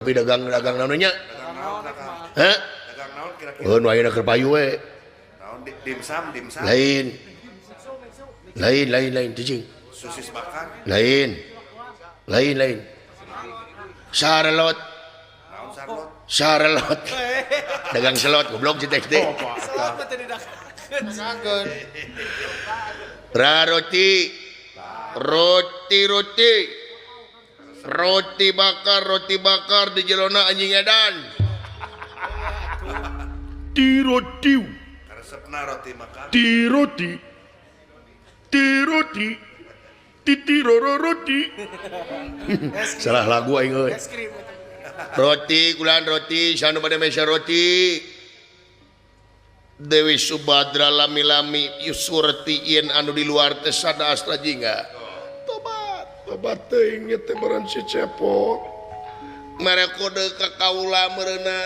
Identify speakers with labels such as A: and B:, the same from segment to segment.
A: Tapi dagang-dagang naon nya? Hah?
B: Dagang naon kira-kira?
A: Oh, nu ayeuna keur payu we.
B: Naon dimsum, dimsum.
A: Lain. Lain, lain, lain cicing.
B: Sosis bakar.
A: Lain. Lain, lain. Sarlot.
B: Naon sarlot?
A: Sarlot. Dagang selot goblok si teh teh.
C: Selot mah teu didagangkeun.
A: Roti. Roti roti. Roti bakar di jelona anjing edan. Ti roti.
B: Karesepna roti bakar.
A: Ti roti. Ti roti. Titi roro roti. Salah lagu aing euy.
C: Es krim eta.
A: Roti kulan roti sanu bade meser roti. Dewi Subadra lami-lami Yusurti yen anu di luar teh sada astra jingga. Tobat, tobat teuing ieu teh meureun si Cepot. Mere kode ka kaula meureunna.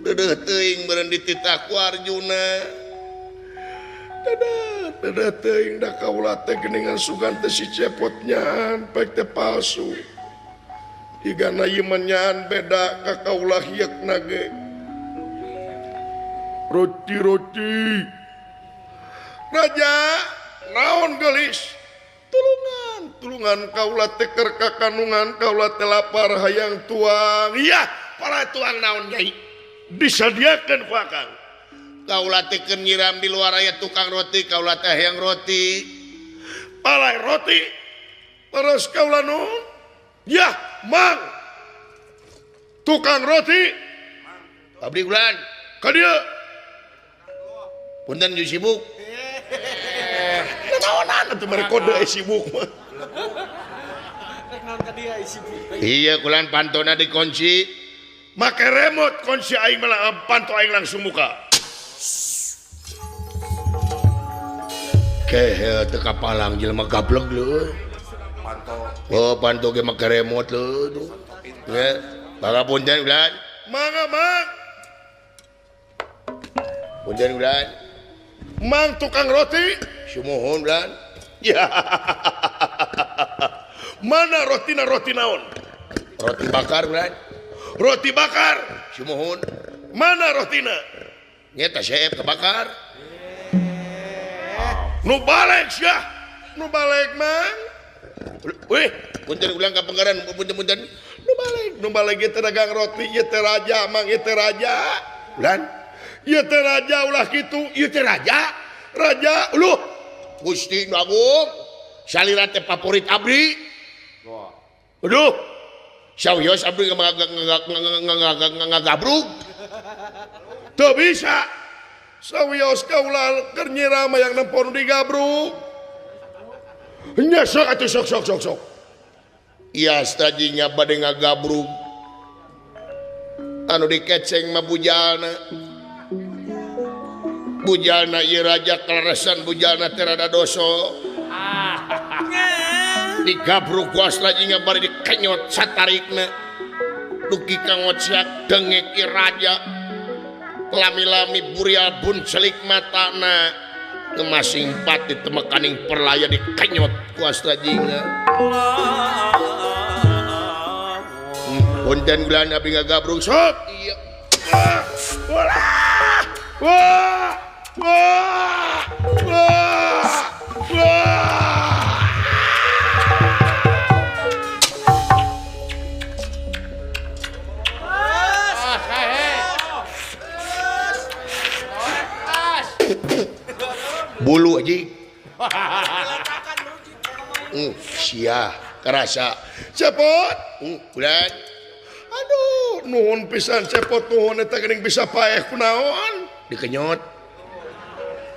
A: Deudeuh teuing meureun dititah ku Arjuna. Dadah, dadah teuing da kaula teh geuningan sugan teh si Cepot nyaan pek teh palsu. Igana ieu mah nyaan beda ka kaula hieukna ge. Roti roti. Raja naon gelis? Tulungan, tulungan kaula teh keur kakandungan kaula teh lapar hayang tuang. Iya, para tuang naon nyai? Disadiakeun ku akang. Kaula teh keur nyiram di luar aya tukang roti, kaula teh hayang roti. Palai roti. Terus kaula nuhun. Yah, mang. Tukang roti. Abdi ulan. Ka dieu. Punten jeung sibuk. Nanaonan atuh mere kode sibuk mah.
C: Rek naon ka dia sibuk.
A: Iya kulan pantona dikunci. Make remote kunci aing malah panto aing langsung buka. Kehe teu kapalang jelema gablek leuh.
B: Panto.
A: Oh, panto ge make remote leuh tuh. Ya, mangga punten ulan. Mangga, Mang. Punten ulan. Mang tukang roti. Sumuhun ulan. Ya. Mana rotina roti naon? Roti bakar ulan. Roti bakar. Sumuhun. Mana rotina? Nyeta seep kebakar. Nu balek sia. Nu balek mang. Wih, punten ulang ka penggaran, punten-punten. Nu balek, nu balek ieu teh dagang roti, ieu teh raja mang, ieu teh raja. Ulan. Ieu teh raja ulah kitu, ieu teh raja. Raja, uluh. Gusti nu agung. Salira teh favorit abdi. Aduh. Sawios abdi ngagabrug. Teu bisa. Sawios kaula keur nyiram hayang nempo nu digabrug. Nya sok atuh sok sok sok sok. Iya strajinya bade ngagabrug. Anu dikeceng mah bujalna. Bujalna ieu raja kaleresan bujalna teh rada doso. Digabrug ku astrajinga bari dikenyot satarikna. Dugi ka ngociak dengek ieu raja. Lami-lami burial buncelik matana. Kemasing pati temekaning perlaya dikenyot ku astrajinga. Punten gulan abdi ngagabrug sok. Iya. Wah! Wah! Wah! Wah! Wah! Bulu aja. Sia kerasa. Cepot. Bulan. Aduh, nuhun pisan cepot nuhun eta geuning bisa paeh kunaon? Dikenyot.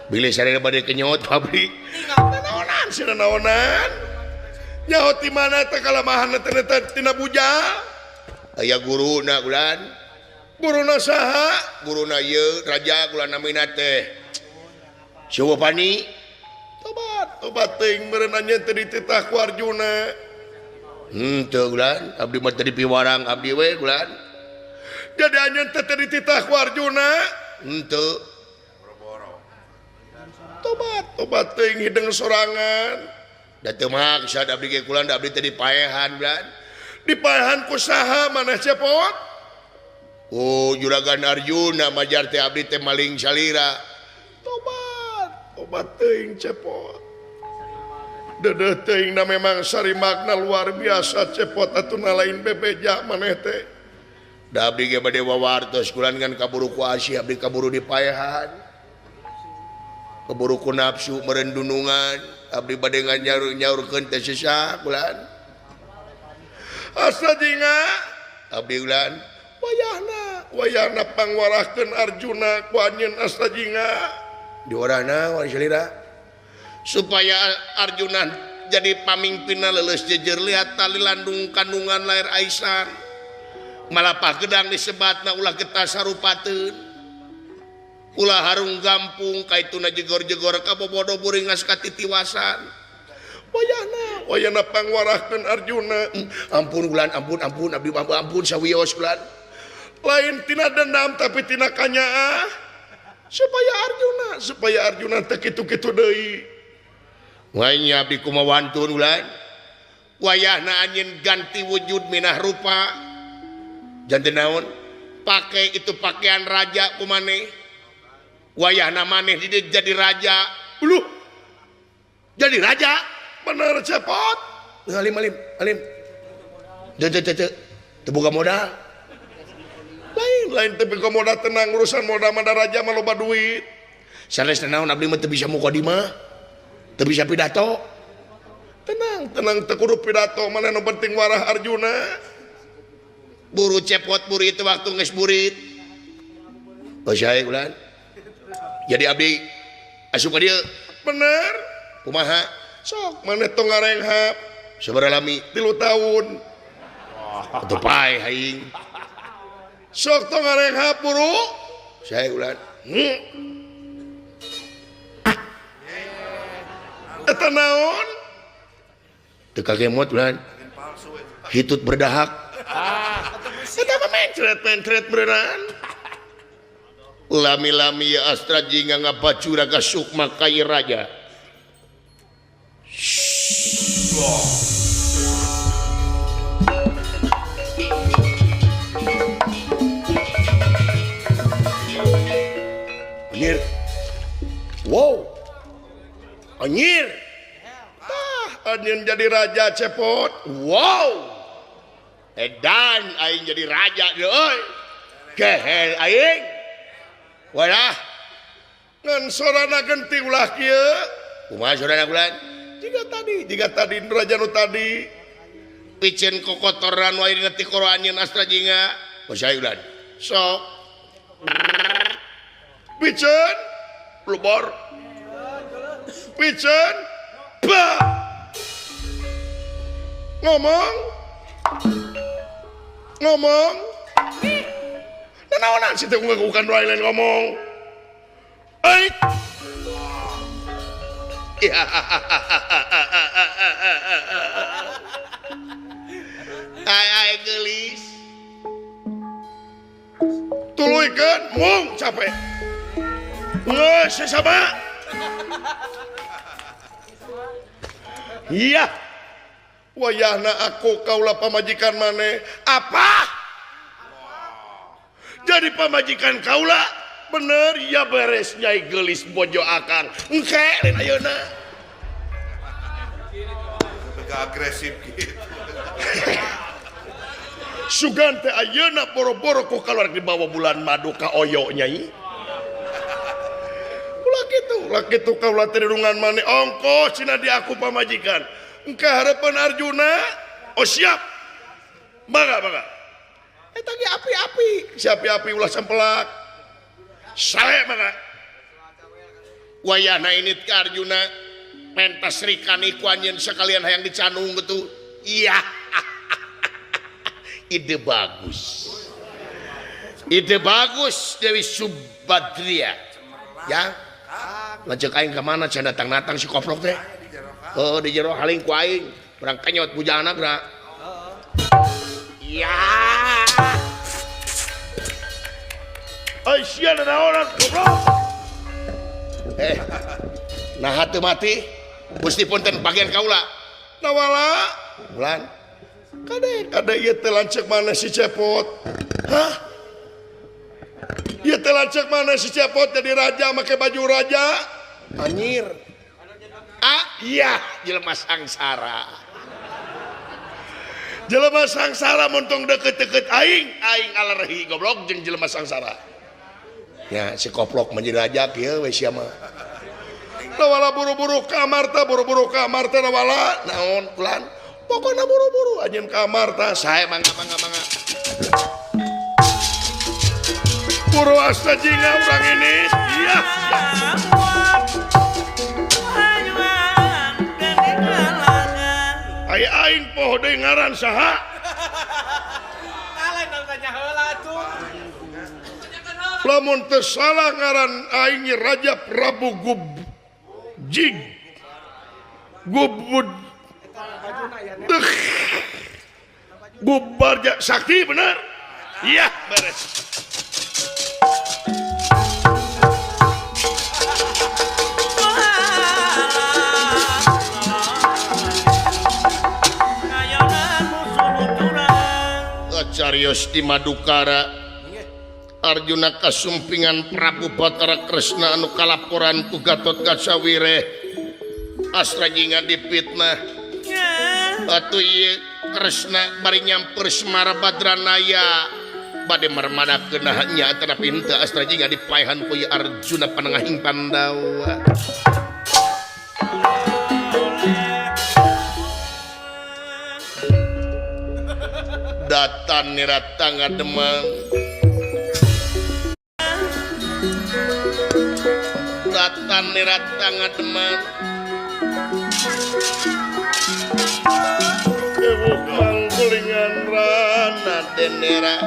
A: Bilih sareng bade kenyot pabrik. Nanaonan sia nanaonan. Nyaho ti mana teh kalamahan teh tina bujang? Aya guruna bulan. Guruna saha? Guruna ieu raja kulan namina teh. Siwapani. Tobat, tobat teuing meureun anjeun teh dititah ku Arjuna. Teu gulan, abdi mah teu dipiwarang abdi we gulan. Jadi anjeun teh teu dititah ku Arjuna? Henteu. Tobat, tobat teuing hideng sorangan. Da teu maksa abdi ge kulan da abdi teh dipaehan gulan. Dipaehan ku saha maneh cepot? Oh Juragan Arjuna majar teh abdi teh maling salira. Tobat, tobat teuing cepot. Dedeh teuing na memang sarimakna luar biasa cepot atuh na lain bebeja maneh teh. Da abdi ge bade wawartos kulan ngan kaburu ku asih abdi kaburu dipaehan. Kaburu ku nafsu meureun dunungan abdi bade nyaur-nyaurkeun teh sesah kulan. Asa jinga abdi ulan wayahna wayahna pangwarahkeun Arjuna ku anjeun Asta Jingga diorana wa salira supaya Arjuna jadi pamimpinna leuleus jejer lihat tali landung kandungan lair aisan malapah gedang disebatna ulah getah sarupateun ulah harung gampung kaituna jegor-jegor ka bobodo buringas katitiwasan wayahna wayahna pangwarahkeun Arjuna ampun ulan ampun ampun abdi ampun sawios ulan lain tina dendam tapi tina kanyaah supaya Arjuna teu kitu-kitu deui wayahna abdi kumaha wantun ulan wayahna anjeun ganti wujud minah rupa janten naon pake itu pakaian raja kumaneh wayahna maneh di dieu jadi raja uluh jadi raja bener cepot alim alim alim teu teu teu teu boga modal lain lain teu boga modal tenang urusan modal mah raja mah loba duit sanes naon abdi mah teu bisa mukadimah teu bisa pidato tenang tenang teu kudu pidato maneh nu penting warah Arjuna buru cepot buru itu waktu geus burit oh sae ulan jadi abdi asup ka dieu bener kumaha sok maneh tong ngarenghap sabaraha lami 3 tahun atuh paeh aing sok tong ngarenghap buru sae ulan eta naon teu kagemot ulan hitut berdahak eta mah mencret-mencret beneran lami-lami ya Astra Jingga ngabacura ka sukma kai raja. Anjir. Wow. Anjir. Tah anjeun jadi raja cepot. Wow. Edan aing jadi raja deui. Gehel aing. Walah. Ngan sorana genti ulah kieu. Kumaha sorana bulan? Jiga tadi raja nu tadi. Piceun kokotoran wae dina tikoro anjeun Astra Jingga. Kumaha ulan? Sok. Piceun lubor. Piceun ba. Ngomong. Ngomong. Nanaonan sih teh bukan wae lain ngomong. Euy. Ai ai geulis. Tuluykeun mung capek. Geus sesama. Iya. Wayahna aku kaula pamajikan maneh. Apa? Jadi pamajikan kaula bener ya beres nyai geulis bojo akang. Engke lain ayeuna.
B: Sampai agresif gitu.
A: Sugan teh ayeuna boro-boro ku kaluar dibawa bulan madu ka oyo nyai. Ulah kitu kaula teh dirungan maneh ongkoh cenah di aku pamajikan. Engke harapan Arjuna, oh siap. Mangga mangga. Eta ge api-api, si api-api ulah sampelak. Sale mangga. Wayahna ini ka Arjuna pentas Srikani ku anjeun sakalian hayang dicanung gitu. Iya. Ide bagus. Ide bagus Dewi Subadria. Ya. Lanceuk aing ka mana can datang-datang si koplok teh. Oh di jero haling ku aing, urang kenyot bujana geura. Iya. Ai sia naonan goblok. Nah teu mati. Gusti punten bagian kaula. Nawala bulan. Kade kade ieu teh lanceuk mana si Cepot? Hah? Ieu teh lanceuk mana si Cepot jadi raja make baju raja? Anjir. Ah iya jelema sangsara. Jelema sangsara mun tong deket-deket aing, aing alergi goblok jeung jelema sangsara. Ya si koplok menjadi raja kieu we sia mah. Nawala buru-buru ka Amarta, buru-buru ka Amarta nawala naon kulan. Pokokna buru-buru anjeun ka Amarta sae mangga mangga mangga. Buru asta jingga urang ini. Iya. Ai aing poho deui ngaran saha? Lamun teu salah ngaran aing Raja Prabu Gub Jig Gubud Gubarja Sakti bener? Iya beres. Carios di Madukara Arjuna kasumpingan Prabu Batara Kresna anu kalaporan ku Gatotkaca wireh Astra Jingga dipitnah atuh ieu Kresna bari nyamper Semara Badranaya bade marmadakeun nya tetapi henteu Astra Jingga dipaehan ku Arjuna panengahing Pandawa. Datan nirata ngademang datan nirata ngademang ewuh kulingan rana denera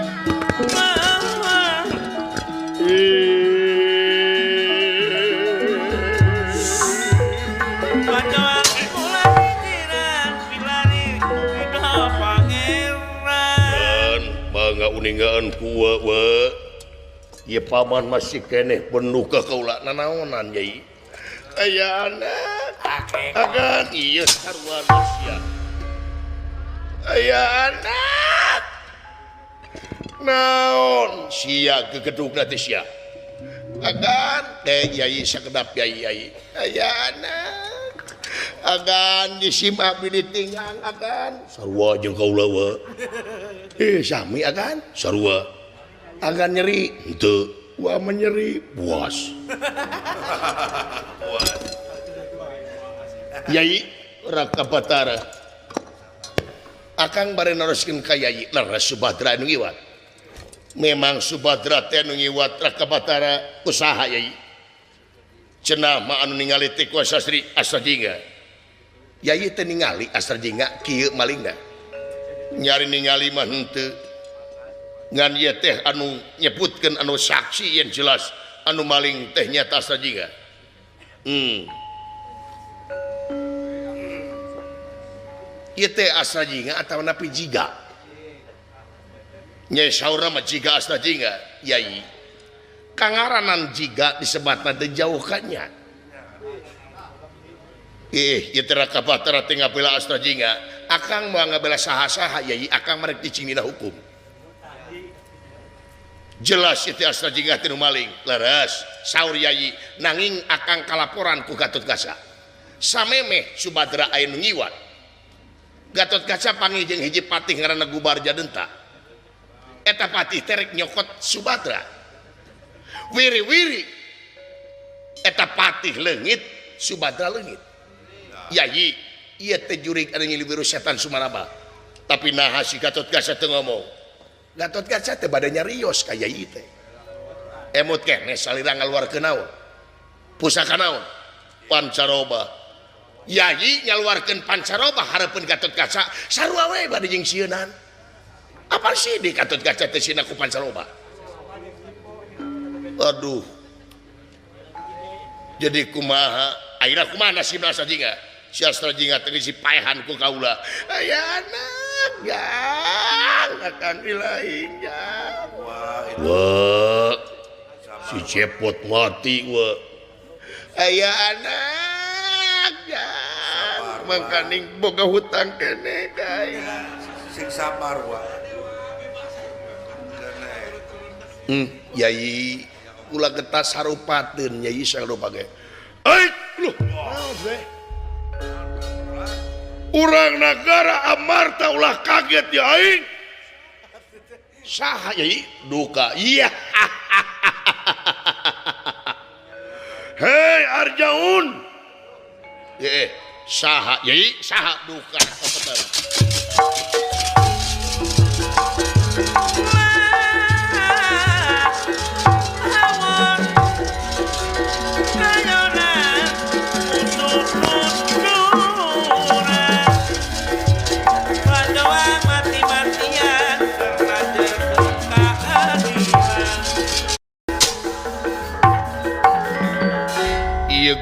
A: uningaan ku we ieu paman masih keneh penuh ka kaula nanaonan yai aya anak agan ieu sarua sia aya anak naon sia gegedugna teh sia agan teh yai sakedap yai yai aya anak agan disim abdi ditinggang agan sarua jeung kaula we sami agan sarua agan nyeri henteu wa menyeri puas Yai Raka Batara akang bare naroskeun ka Yai leres Subadra anu ngiwat memang Subadra teh anu ngiwat Raka Batara usaha Yai cenah mah anu ningali teh ku Sastri Astra Jingga Yai teh ningali Astra Jingga kieu malingna nyari ningali mah henteu ngan ieu teh anu nyebutkeun anu saksi yang jelas anu maling teh nyata Astra Jingga. Ieu teh Astra Jingga atawa napi jiga nya saurna mah jiga Astra Jingga Yai kangaranan jiga disebatna teh jauh ka nya ieu teh Raka Batara teh ngabela Astra Jingga akang moal ngabela saha-saha Yai akang marek cicing dina hukum jelas ieu teh Astra Jingga teh nu maling leres saur Yai nanging akang kalaporan ku Gatotkaca samemeh Subadra aya nu ngiwat Gatotkaca panggih jeung hiji patih ngaranna Gubarja Denta eta patih teh rek nyokot Subadra wiri-wiri eta patih leungit Subadra leungit Yai ieu teh jurig anu ngiliwiru setan Sumaraba tapi naha si Gatotkaca teu ngomong Gatotkaca teh bade nyarios ka Yai teh emut keneh salira ngaluarkeun naon pusaka naon Pancaroba Yai ngaluarkeun Pancaroba hareupeun Gatotkaca sarua we bade jeung sieunan apa sih di Gatotkaca teh sieuna ku Pancaroba aduh jadi kumaha ayeuna kumaha nasibna Astra Jingga si Astra Jingga teh si paehan ku kaula aya anak jang akan ilahi jang wah si Cepot mati we aya anak jang mangkaning boga hutang keneh guys.
B: Sing sabar wa.
A: Yai ulah getas harupateun yai sarupa ge. Euy, loh. Naon teh? Urang nagara Amarta ulah kaget ya aing. Saha yai? Duka. Iya. Hei Arjaun. Saha yai? Saha duka.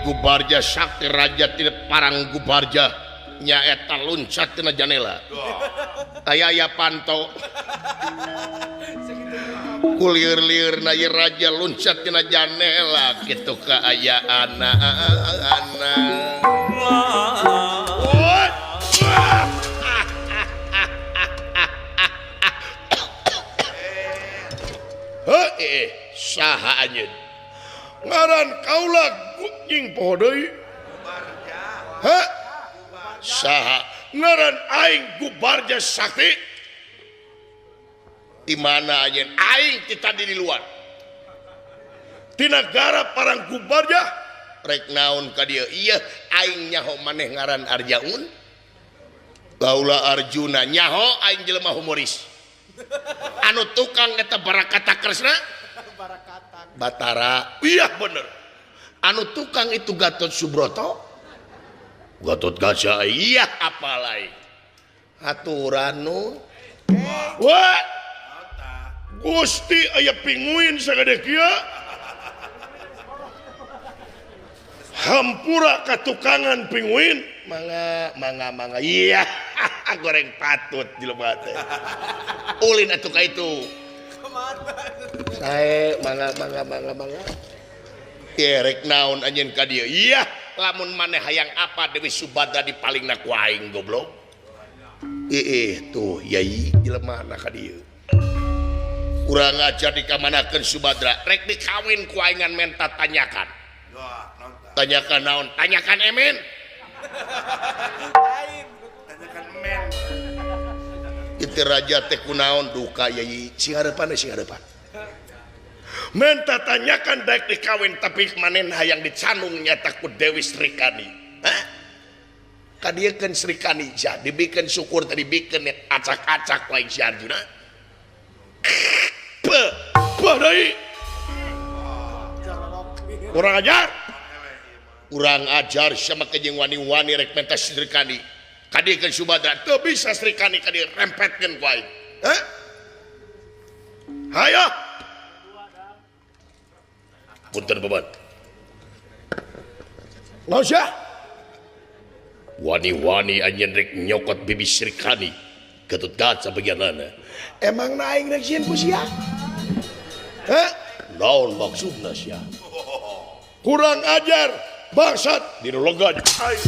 A: Gubarja Sakti Raja tidak parang Gubarja nyaeta loncat tina janela aya aya panto kulir-lir na ieu raja loncat tina janela kitu kaayaan anak. Heuh saha anjeun ngaran kaula kucing poho deui. Hah? Saha ngaran aing Gubarja Sakti. Di mana anjeun? Aing ti tadi di luar. Di nagara parang Gubarja rek naon ka dieu? Ieu aing nyaho maneh ngaran Arjaun. Kaula Arjuna nyaho aing jelema humoris. Anu tukang eta Barakata Kresna? Batara. Iya bener. Anu tukang itu Gatot Subroto, Gatot Kaca. Iya apalai aturan nu. Wah, Gusti aya pinguin sagede kieu. Hampura katukangan pinguin. Mangga mangga mangga. Iya goreng patut jelema teh. Ulin atuh ka itu. Sae mangga mangga mangga mangga. Rek naon anjeun ka dieu? Iya, lamun maneh hayang apa Dewi Subadra dipalingna ku aing goblok. Tuh yai jelema na ka dieu. Kurang ajar dikamanakeun Subadra, rek dikawin ku aing ngan menta tanyakan. Tanyakan naon? Tanyakan emen.
B: Tanyakan emen.
A: Itu raja teh kunaon duka yai sing hareupan sing hareupan. Menta tanyakan daek dikawin tapi manen hayang dicanung nyata ku Dewi Srikani. Hah? Kadiekeun Srikani sia dibikeun syukur tadi bikeun acak-acak lain si Arjuna. Beuh, beuh deui. Kurang ajar. Kurang ajar sama kejeng wani-wani rek menta Srikani. Kadiekeun Subadra teu bisa Srikani kadieu rempetkeun ku aing. Hah? Hayo. Punten beban. Naon sia? Wani-wani anjeun rek nyokot bibi Srikani. Gatot Kaca bagianana. Emang na aing rek sieun ku sia? Hah? Naon maksudna sia? Kurang ajar, bangsat, dinu lega aing.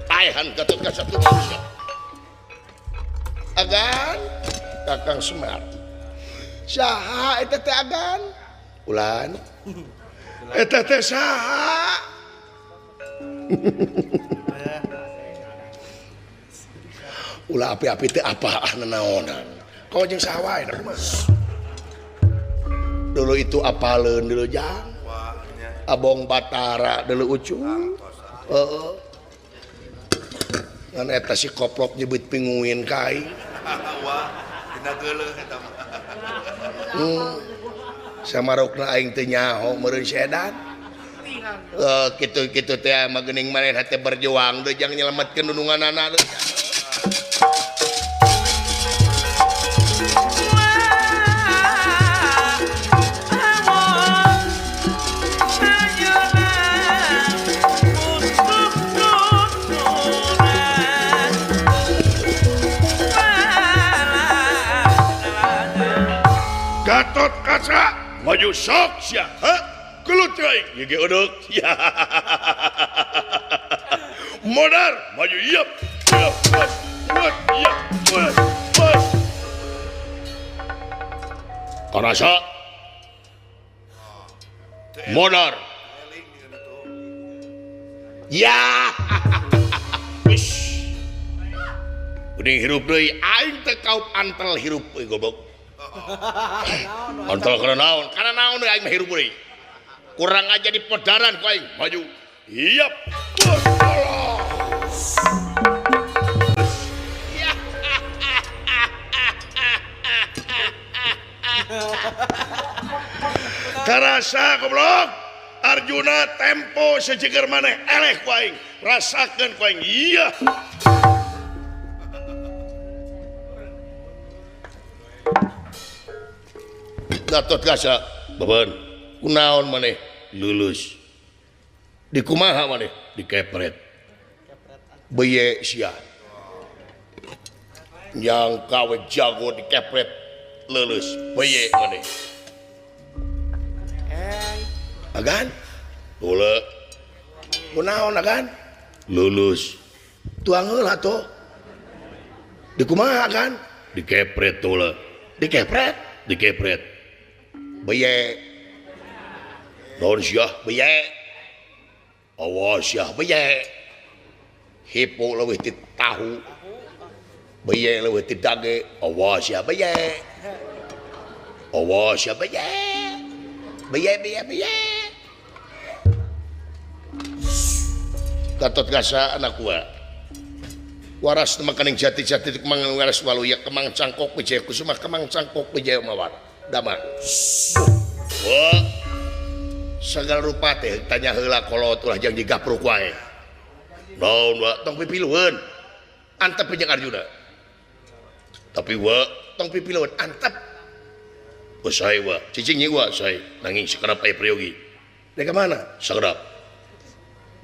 A: Taehan Gatot Kaca tu manusia. Agan Kakang Semar. Saha eta teh agan? Ulan. Eta teh saha? Ulah api-api teh apa nanaonan. Kau jeung saha wae kumaha? Dulu itu apaleun dulu jang. Abong Batara dulu ucung. Heeh. Ngan eta si koplok nyebut pinguin ka aing.
B: Wah, dina geuleuh eta mah.
A: Samarokna aing teu nyaho meureun sedan. Kitu-kitu teh mah geuning maneh teh berjuang deui jang nyelametkeun nununganana. Gatot Kaca maju sok sia. Hah? Gelut aing ieu ge eudeuk. Modar maju ieup. Ieup. Wah, iya, wah, wah. Karasa modar. Ya. Wis. Udah hirup deui aing teu kaup antel hirup euy goblok. Antel kana naon? Kana naon deui aing mah hirup deui. Kurang aja di podaran ku aing. Maju. Yap. Karasa goblok. Arjuna tempo sejeger maneh eleh ku aing. Rasakeun ku aing. Iya. Gatot Kaca beban kunaon maneh lulus dikumaha maneh dikepret beye sia yang kawe jago dikepret lulus beye maneh agan tule kunaon agan lulus tuang heula atuh dikumaha agan dikepret tule dikepret dikepret beye naon sia beye awas sia beye hipo leuwih ti tahu beye leuwih ti dage awas sia beye awas sia beye beye beye beye Gatot Kaca anak gua waras makaning jati-jati kemang waras waluya kemang cangkok wijaya kusuma kemang cangkok wijaya mawar damar. Wah. Segala rupa teh tanya heula kolot ulah jang digapruk wae. Naon wa tong pipilueun. Antep jeung Arjuna. Tapi wa tong pipilueun antep. Oh sae wa, cicing nyi wa sae nanging sakedap aya priyogi. Dek ka mana? Sakedap.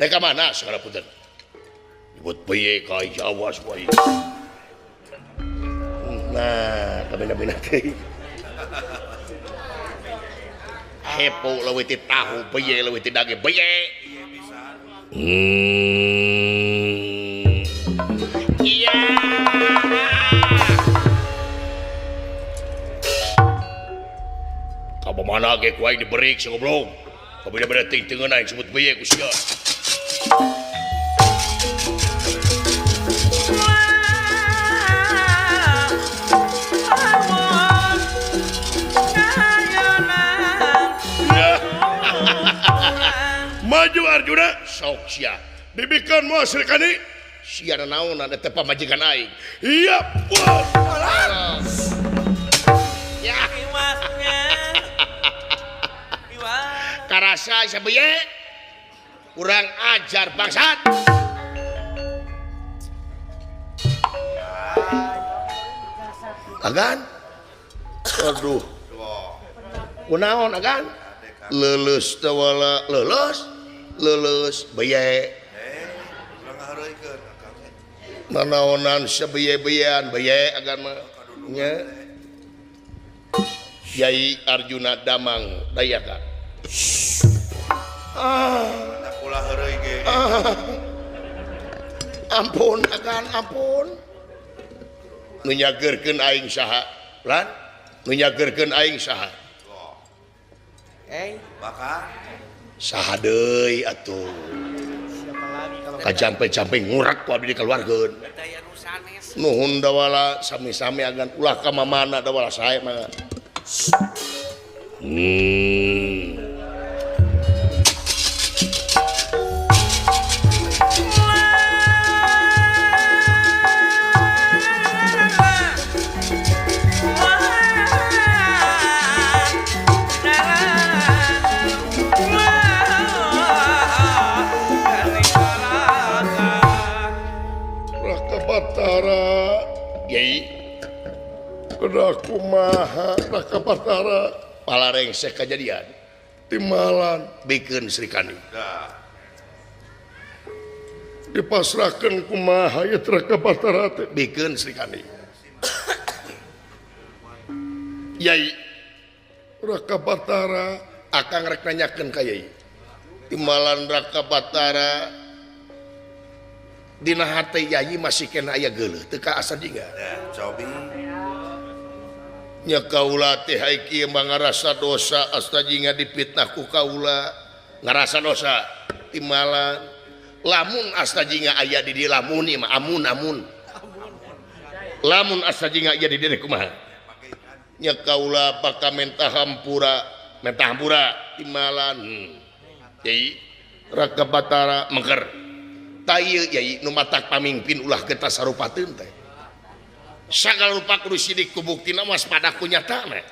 A: Dek ka mana? Sakedap punten. Nyebut piye ka awas wae. Nah, kabina-bina teh. Hepo leuwih ti tahu beye leuwih ti dage beye. Iya. Ka mana ge ku aing diberik si goblok. Kabina-bina ting tengeun aing sebut beye ku sia. Maju Arjuna sok sia dibikeun moal Sri Kandi sia naonan eta pamajikan aing. Iya. Ya. Karasa sabeye kurang ajar bangsat. Agan. Aduh. Kunaon agan? Leuleus teh wala leuleus. Lulus beye nanaonan sebeye-beyean beye agan mah nya Yai Arjuna Damang Dayaka. Ampun agan ampun nu nyageurkeun aing saha lan nu nyageurkeun aing saha
B: bakal
A: saha deui atuh kajampe-jampe ngurak ku abdi dikeluarkeun. Nuhun dawala sami-sami agan ulah ka mamana dawala sae mah. Yai kedah kumaha Raka Batara palarengsek kajadian timalan bikeun Sri Kandi dipasrahkeun kumaha ieu Raka Batara teh bikeun Sri Kandi. Yai Raka Batara akang rek nanyakeun ka Yai timalan Raka Batara Dina hate Yayi masih kena aya geuleuh teu ka Asta Jingga.
B: Cobi.
A: Nya kaula teh kieu mah ngarasa dosa Asta Jingga dipitnah ku kaula. Ngarasa dosa timalan. Lamun Asta Jingga aya di dieu lamun ieu mah amun amun. Lamun Asta Jingga aya di dieu kumaha? Nya kaula bakal mentah hampura, mentah hampura timalan. Yai Raka Batara mengker. Tah yai nu matak pamingpin ulah getas sarupateun teh. Sagala rupa kudu sidik ku buktina waspada ku nyatana.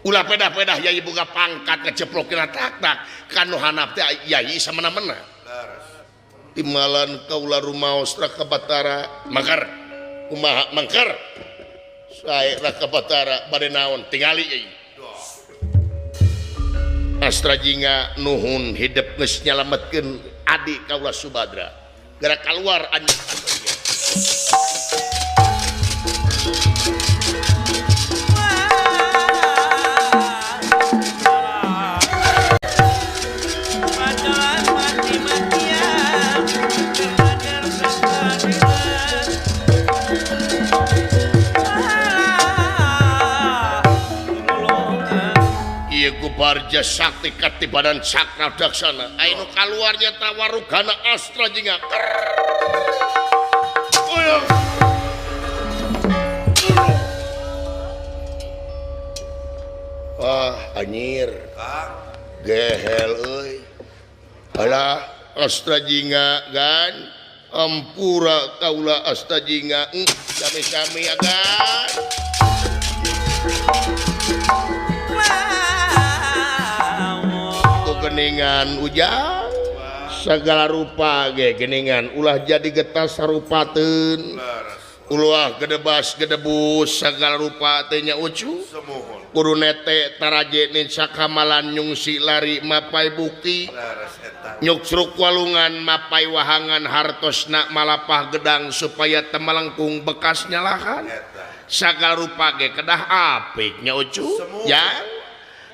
A: Ulah pedah-pedah yai boga pangkat ngeceplokina tak-tak kanu hanap teh yai samena-mena. Timalan kaula rumaos Raka Batara mangker. Kumaha mangker? Sae Raka Batara bade naon tingali yai. Astra Jingga nuhun hidep geus nyalametkeun adik kaula Subadra. Gerak keluar anjing Astra Jingga. Barja sakti katibanan cakra daksana anu kaluarnya tawarugana Astra Jingga. Ah anjir gehel euy. Alah Astra Jingga gan ampura kaula Asta Jingga sami-sami agan. Geningan ujang segala rupa ge geningan ulah jadi getas sarupateun ulah gedebas gedebus segala rupa teh nya ucu kudu nete taraje nin sakamalan nyungsi lari mapai bukti nyuksruk walungan mapai wahangan hartosna malapah gedang supaya temelengkung bekas nyalahan segala rupa ge kedah apik nya ucu ya.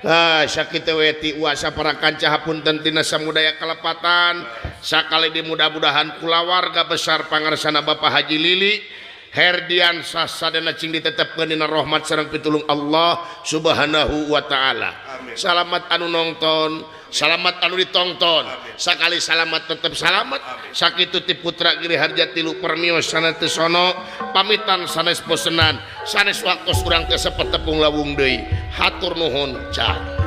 A: Ah, sakitu we ti uasa para kanca hapunten tina samudaya kalepatan sakali di mudah-mudahan kulawarga besar pangarsana Bapak Haji Lili Herdian sasadana cing ditetepkeun dina rahmat sareng pitulung Allah Subhanahu wa taala. Salamat anu nonton, salamat anu ditongton. Sakali salamat tetep salamat. Sakitu ti putra Giri Harja tilu permios sanes teu sono, pamitan sanes bosenan, sanes waktos urang teh sepet tepung lawung deui. Hatur nuhun cah.